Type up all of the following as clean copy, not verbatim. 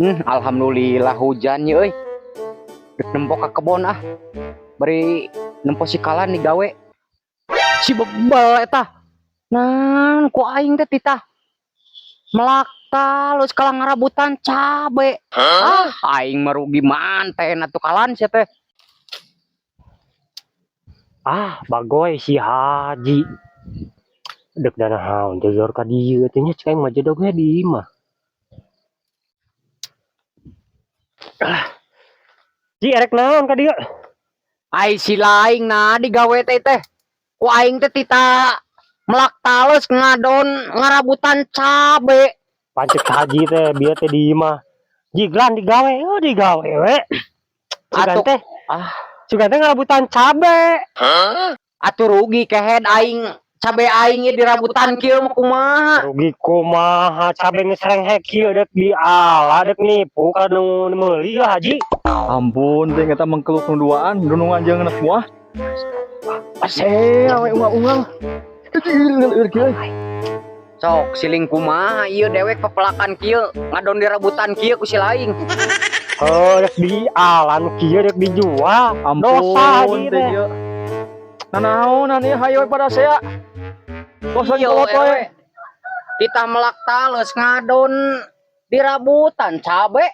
Alhamdulillah hujan ye euy. Dek nempo ka kebon ah. Bari nempo si kalan digawe. Si bebel eta. Nah, ku aing teh titah melak talus kalah ngarabutan cabe. Ah, aing merugi manten atuh kalan sia teh. Ah, bagoy si Haji. Dek dana haon jajor ka dieu teh nya, cek aing mah jedog we di imah. Ah. Ji, erek naon ka dieu? Ai si laing nah digawe teh teh. Ku aing teh titah melak talus ngadon ngarabutan cabe. Pancek Haji teh bieu teh di imah. Jiglan digawe, oh digawe we. Sugan Atuh teh, ah, sugan teh ngarabutan cabe. Atuh rugi kehed aing, cabe aing ye dirabutan kieu mah kumaha? Rugi kumaha, cabe geus renghek kieu dek diala, dek nipu ka nu meuli ya, Haji. Ampun, teh eta mengkeluk nu duaan, dunungan jeung anak buah. Ase, we unggal-unggal. Kecil kieu. Sok siling kumaha ieu dewek pepelakan kieu ngadon dirabutan kieu ku si laing. Oh, dek diala nu kieu dek dijual. Dosa, Haji Ampun teh teh. ieu. Nanaonan ieu, hayo pada saya. Bosan Iya, kolot RW. we. Kita melak tales ngadon dirabutan cabe.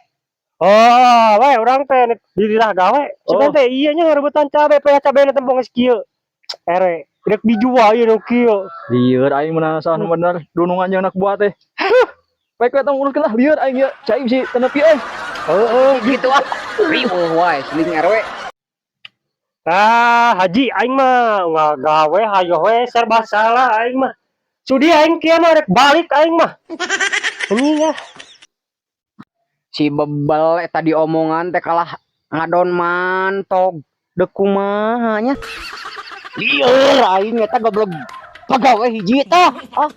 Oh, we urang teh didirah gawe. Cuman Oh. teh iya nya ngarebutan cabe, pe cabe na tembong geus kieu. Ere, dek dijual ieu nu kieu. Lieur aing mun salah nu bener, dunungan jeung anak buah teh. Huh. Baik we tong uruskeun lah, lieur aing ieu. Cai bisi teu nepi euy. Heeh. Gitu ah. Riweuh wae siling RW. Ah, Haji, aing mah ngagawe hayo we serba salah aing mah. Sudi aing kieu mah, rek balik aing mah. Anjing ah. Si bebel eta diomongan teh kalah ngadon mantog. Dek kumaha nya? Lieur aing eta goblok pagawe hiji tah. Ah.